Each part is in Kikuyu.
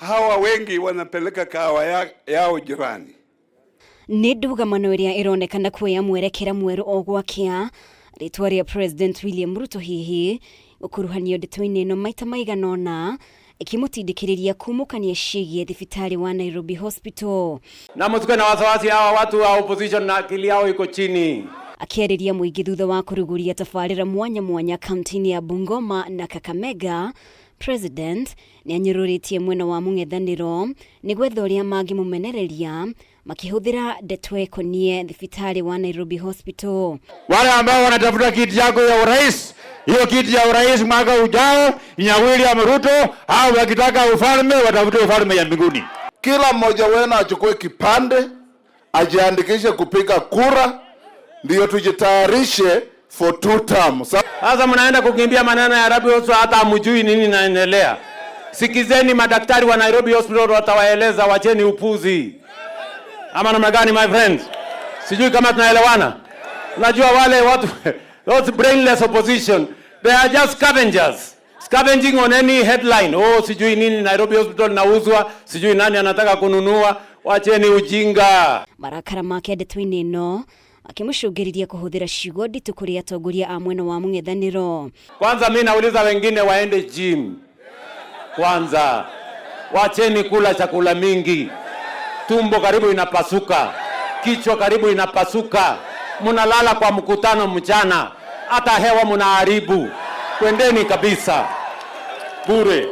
Hawa wengi wanapeleka kahawa yao jirani. Nĩ ndũgamano ĩrĩa ĩronekana kuoya mwerekera mwerũ o gwakĩa. Rĩtwa rĩa President William Ruto hihi gũkuruhanio ndeto-inĩ ĩno maita maigana ũna ĩkĩmũtindĩkĩrĩria kumũkania ciĩgiĩ thibitarĩ wa Nairobi Hospital. Na msikuwe na wasiwasi, hawa watu wa opposition na akili yao iko chini. Akĩarĩria mũingĩ thutha wa kũrugũria tabarĩra mwanya mwanya kaunti-inĩ ya Bungoma na Kakamega, President nĩ anyũrũrĩtie mwena wa mũng'ethanĩro nĩ gwetha ũrĩa mangĩmũmenereria makĩhũthĩra ndeto ĩkoniĩ thibitarĩ wa Nairobi Hospital. Wale ambao wanatafuta kiti yako ya urais, hiyo kiti ya urais mwaka ujao ni ya William Ruto, au wakitaka ufalme watafute ufalme ya mbinguni. Kila mmoja wenu achukue kipande, ajiandikishe kupiga kura, ndiyo tujitayarishe for two terms. Sasa mnaenda kukimbia maneno ya Nairobi Hospital, hata hamjui nini inaendelea. Sikizeni madaktari wa Nairobi Hospital watawaeleza, wacheni upuzi. Ama namna gani, my friends? Sijui kama tunaelewana. Unajua wale watu, those brainless opposition, they are just scavengers. Scavenging on any headline. Oh, sijui nini Nairobi Hospital inauzwa, sijui nani anataka kununua. Wacheni ujinga. Marakara make ndeto-inĩ ĩno akĩmũcũngĩrĩria kũhũthĩra ciugo nditũ kũrĩ atongoria a mwena wa mũng'ethanĩro. Kwanza mi nauliza wengine waende gym. Kwanza wacheni kula chakula mingi, tumbo karibu inapasuka, kichwa karibu inapasuka, munalala kwa mkutano mchana, hata hewa munaharibu. Kwendeni kabisa bure.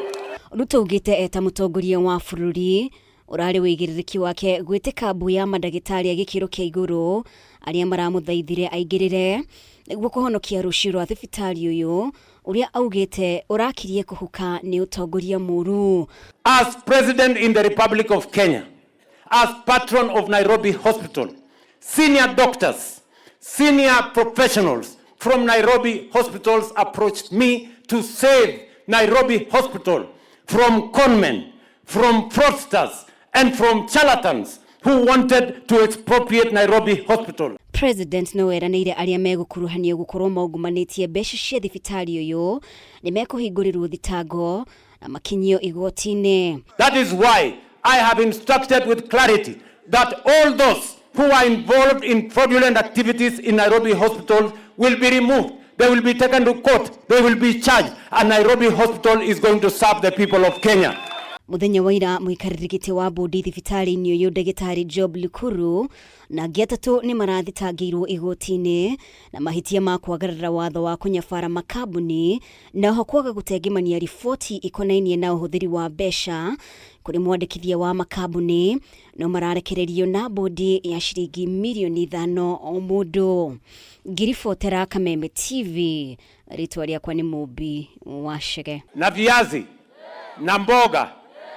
Ruto augĩte eta mũtongoria wa bũrũri ũrarĩ wĩigĩrĩrĩki wake gwĩtĩka mbu ya mandagĩtarĩ a gĩkĩro kĩa igũrũ arĩa maramũthaithire aingĩrĩre nĩguo kũhonokia rũciũ rwa thibitarĩ ũyũ ũrĩa augĩte ũrakirie kũhuka nĩ ũtongoria mũru. As President in the Republic of Kenya, as patron of Nairobi Hospital, senior doctors, senior professionals from Nairobi hospitals approached me to save Nairobi Hospital from conmen, from fraudsters, and from charlatans who wanted to expropriate Nairobi Hospital. President no eranĩire arĩa megũkuruhanio gũkorwo maungumanĩtie mbeca cia thibitarĩ ũyũ nĩ mekũhingũrĩrwo thitango na makinyio igoti-inĩ. That is why I have instructed with clarity that all those who are involved in fraudulent activities in Nairobi hospitals will be removed. They will be taken to court. They will be charged. And Nairobi Hospital is going to serve the people of Kenya. Muthenya wa ira mũikarĩri gĩtĩ wa bodi thibitarĩ-inĩ ũyũ ndagĩtarĩ Job Lukuru na angĩ atatũ nĩ marathitangĩirwo igoti-inĩ na mahĩtia ma kwagarara watho wa kũnyabara makambuni na oho kwaga gũtengemania riboti ikonainie na ũhũthĩri wa mbeca kũrĩ mwandĩkithia wa makambuni, no mararekererio na bodi ya ciringi mirioni 5 o mũndũ. Ngiribotera Kameme TV, rĩtwa rĩakwa nĩ Mũmbi wa Chege. Na viazi na mboga.